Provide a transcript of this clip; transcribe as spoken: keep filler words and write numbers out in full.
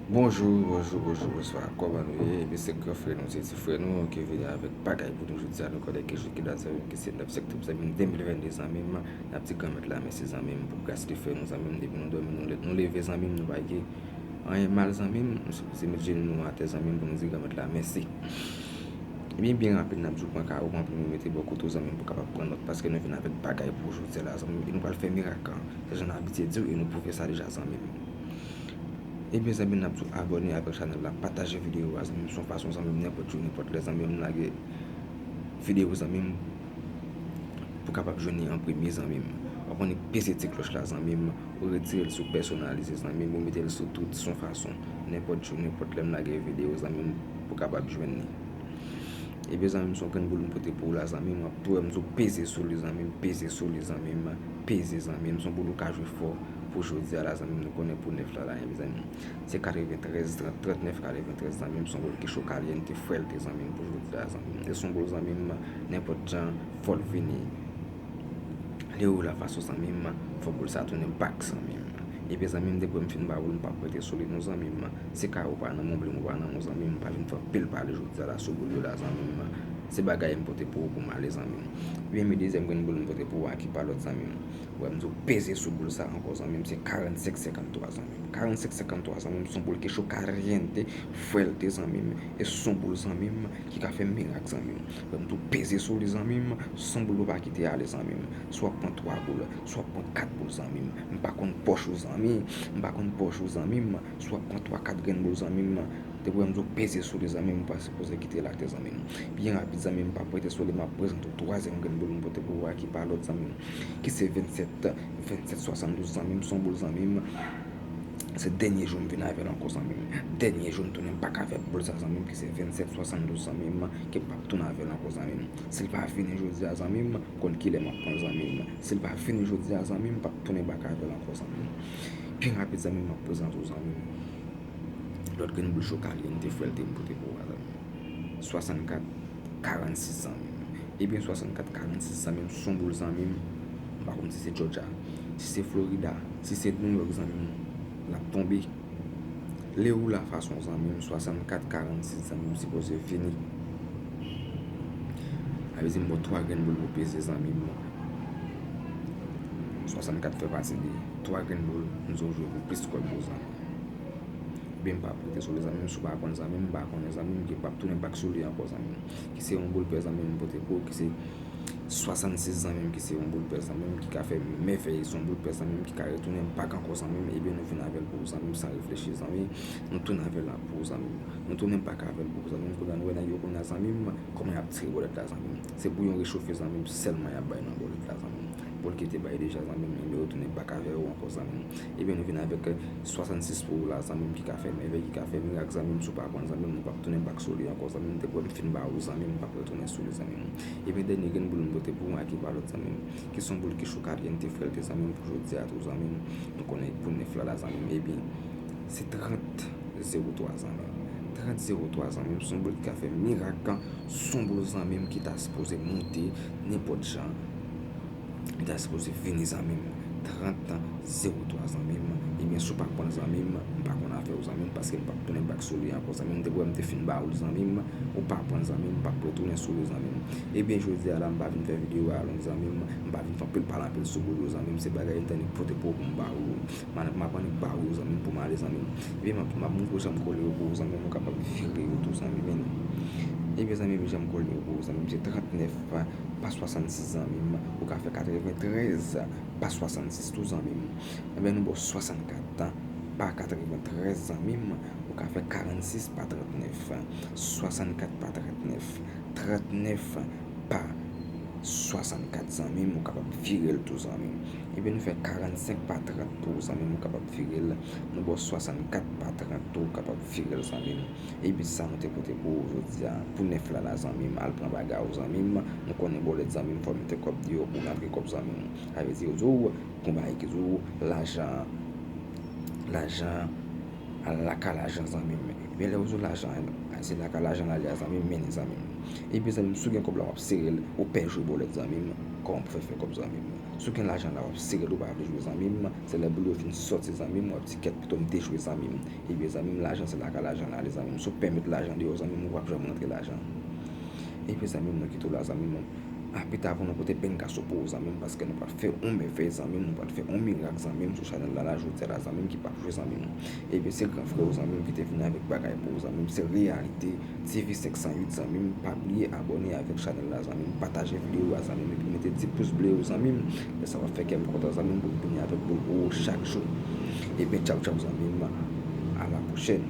Bonjou, bonjou, bonjou, bonswa, kòman nou ye? Ebyen, se gran frè nou, se ti frè nou ki vini avèk bagay pou nou jodi a. Nou konnen ke jodi a, zanmi m, ki se nèf septanm, zanmi m, de mil venn de, zanmi m, n ap di Granmèt la mèsi, zanmi m, pou gras li fè nou, zanmi m, depi nou dòmi, nou le-, nou leve, zanmi m, nou pa gen anyen mal, zanmi m, nou sipoze met jenou nou atè, zanmi m, pou nou di Granmèt la mèsi. Ebyen, byen rapid, n ap di w pran kawo, pran plim ou mete bò kote w, zanmi m, pou w kapab pran nòt, paske nou vin avèk bagay pou w jodi a la, zanmi m, e nou pral fè mirak, se jan n abitye di w, e nou pwouve sa deja, zanmi m. Ebyen, zanmi m, n ap di w abòne avèk chanèl la, pataje videyo a, zanmi m, se yon fason, zanmi m, nenpòt jou, nenpòt lè, zanmi m, lage videyo, zanmi m, pou w kapab jwenn li an premye, zanmi m. W ap annik peze ti klòch la, zanmi m, ou retire l sou pèsonalize, zanmi m, ou mete l sou tout, se yon fason, nenpòt jou, nenpòt lè m lage videyo, zanmi m, pou w kapab jwenn li. Ebyen, zanmi m, se yon grenn boul m pote pou w la, zanmi m, w ap tou wè m di w peze sou li, zanmi m, peze sou li, zanmi m, peze, zanmi m, se yon boul ou ka jwe fò pou jodi a la, zanmi m, nou konnen pou nèf la, la, ebyen, zanmi m, se katreventrèz, trant, trantnèf, katreventrèz, zanmi m, se yon boul ki cho, kalyente, fwèlte, zanmi m, pou jodi a, zanmi m, e se yon boul, zanmi m, nenpòt jan, fò l vini. Leo la fason, zanmi m, fò boul sa tounen bak, zanmi m. Ebyen, zanmi m, depi m fin ba ou l, m p ap rete sou li non, zanmi m. Se ka ou pa nan men, ou pa nan men, zanmi m, m pa vin fè anpil pale jodi a la sou boul yo la, zanmi m. Se bagay m pote pou ou pou m ale, zanmi m. Ebyen, men dezyèm grenn boul m pote pou ou a ki pa lòt, zanmi m. Wè, m di w peze sou boul sa ankò, zanmi m, se karannsenk senkanntwa, zanmi m. Karannsenk senkanntwa, zanmi m, se yon boul ki cho, kalyente, fwèlte, zanmi m. E se yon boul, zanmi m, ki ka fè mirak, zanmi m. Wè, m di w peze sou li, zanmi m, se yon boul ou pa kite ale, zanmi m. Si w ap pran twa boul, si w ap pran kat boul, zanmi m. M pa konn pòch ou, zanmi. M pa konn pòch ou, zanmi m. Si w ap pran twa, kat grenn boul, zanmi m, depi w wè m di w peze sou li, zanmi m, ou pa sipoze kite l atè, zanmi m. Byen rapid, zanmi m, m p ap rete sou li, m ap prezante w twazyèm grenn boul m pote pou ou a ki pa lòt, zanmi m, ki se vennsèt, vennsèt swasanndouz, zanmi m, se yon boul, zanmi m. Se dènye jou m vin avè l ankò, zanmi m. Dènye jou m tounen bak avèk boul sa, zanmi m, ki se vennsèt swasanndouz, zanmi m, ke m p ap tounen avè l ankò, zanmi m. Si l pa vini jodi a, zanmi m, konn kilè m ap pran l, zanmi m. Si l pa vini jodi a, zanmi m, m p ap tounen bak avè l ankò, zanmi m. Byen rapid, zanmi m, m ap prezante w, zanmi m, lòt grenn boul cho, kalyente, fwèlte m pote pou ou a, zanmi m. Swasannkat karannsis, zanmi m. Ebyen, swasannkat karannsis, zanmi m, se yon boul, zanmi m. M pa konn si se Georgia, si se Florida, si se New York, zanmi m, l ap tonbe. Leo la fason, zanmi m, swasannkat karannsis, zanmi m, sipoze vini. Sa vle di m ba w twa grenn boul pou peze, zanmi m. Swasannkat fè pati de twa grenn boul, m di w jwe pou plis kòb yo, zanmi m. Ebyen, m p ap rete sou li, zanmi m, si w pa konn, zanmi m, m pa konnen, zanmi m, ke m p ap tounen bak sou li ankò, zanmi m. Ki se yon boul pè, zanmi m, m pote pou ou, ki se swasannsis, zanmi m, ki se yon boul pè, zanmi m, ki ka fè mèvèy, se yon boul pè, zanmi m, ki ka retounen bak ankò, zanmi m. Ebyen, nou vin avè l pou ou, zanmi m, san reflechi, zanmi. Nou tounen avè l la pou ou, zanmi m. Nou tounen bak avè l pou ou, zanmi m. Kounye a, nou wè nèg yo kounye a, zanmi m, kòman y ap tire bòlèt la, zanmi m. Se bouyon rechofe, zanmi m, sèlman y ap bay nan bòlèt la, zanmi m. Pou l ki te bay deja, zanmi m, ebyen, yo tounen bak avè yo ankò, zanmi m. Ebyen, nou vin avèk, eh, swasannsis pou ou la, zanmi m, ki ka fè mèvèy, ki ka fè mirak, zanmi m, si w pa konn, zanmi m, nou p ap tounen bak sou li ankò, zanmi m, depi m fin ba ou, zanmi m, m p ap retounen sou li, zanmi m. Ebyen, dènye grenn boul m pote pou ou a ki pa lòt, zanmi m, ki se yon boul ki cho, kalyente, fwèlte, zanmi m, pou jodi a tou, zanmi m, nou konnen pou nèf la, la, zanmi m, ebyen, se trant zewo twa, zanmi m. Trant zewo twa, zanmi m, se yon boul ki ka fè mirak, se yon boul, zanmi m, ki ta sipoze moute nenpòt jan. Li ta sipoze vini, zanmi m. Trant zewo twa, zanmi m. Ebyen, si w pa konn, zanmi m, m pa konn afè w, zanmi m, paske m p ap tounen bak sou li ankò, zanmi m. Depi w wè m te fin ba ou l, zanmi m, ou pa konn, zanmi m, m p ap retounen sou li, zanmi m. Ebyen, jodi a la, m pa vin fè videyo a long, zanmi m. M pa vin fè anpil pale anpil sou boul yo, zanmi m. Se bagay m t annik pote pou ou pou m ba ou yo. M a, m ap annik ba ou yo, zanmi m, pou m ale, zanmi m. Ebyen, m ap, m ap montre w jan m kole yo pou ou, zanmi m, ou kapab vire yo tou, zanmi m. Ebyen, zanmi m, jan m kole yo pou ou, zanmi m, se trannèf pa swasannsis, zanmi m, ou ka fè katreventrèz pa swasannsis tou, zanmi m. Ebyen, nou ba w swasannkat pa katreventrèz, zanmi m, ou ka fè karannsis pa trannèf, swasannkat pa trannèf, trannèf pa swasannkat, zanmi m, ou kapab vire l tou, zanmi m. Ebyen, nou fè karannsenk pa trant tou, zanmi m, ou kapab vire l. Nou ba w swasannkat pa trant tou, ou kapab vire l, zanmi m. Ebyen, sa nou te pote pou ou jodi a. Pou nèf la, la, zanmi m, al pran bagay ou, zanmi m. Nou konnen bòlèt, zanmi m, fò w mete kòb deyò pou rantre kòb, zanmi m. Sa vle di, yo di w, gon bagay ki di w, lajan, lajan, al lakay lajan, zanmi m. Ebyen, lè yo di w lajan, se lakay lajan l ale a, zanmi m, mennen, zanmi m. Ebyen, zanmi m, si w gen kòb la, w ap sere l, ou pè jwe bòlèt, zanmi m, kòman pou fè fè kòb, zanmi m. Si w gen lajan la, w ap sere l, ou pa vle jwe zanmi m. Se lè boul yo fin sòti zanmi m, w ap di kèt pito m te jwe zanmi m. Ebyen zanmi m, lajan se la ka lajan la ale zanmi m. Si w pèmèt lajan deyò zanmi m, ou p ap janm rantre lajan. Ebyen zanmi m, nou kite w la zanmi m. A pita pou nou pote benkaso pou ou zanmi m, paske nou pral fè yon mèvèy zanmi m, nou pral fè yon mirak zanmi m sou chanèl la la jodi a la zanmi m ki p ap jwe zanmi m. Ebyen se gran frè ou zanmi m ki te vin avèk bagay pou ou zanmi m, se reyalite. T V senk san uit zanmi m, pa bliye abòne avèk chanèl la zanmi m, pataje videyo a zanmi m, epi mete ti pous ble yo zanmi m. Lè sa w ap fè kè m kontan zanmi m pou m vini avèk boul pou ou chak jou. Ebyen tchaw tchaw zanmi m, a la pwochèn.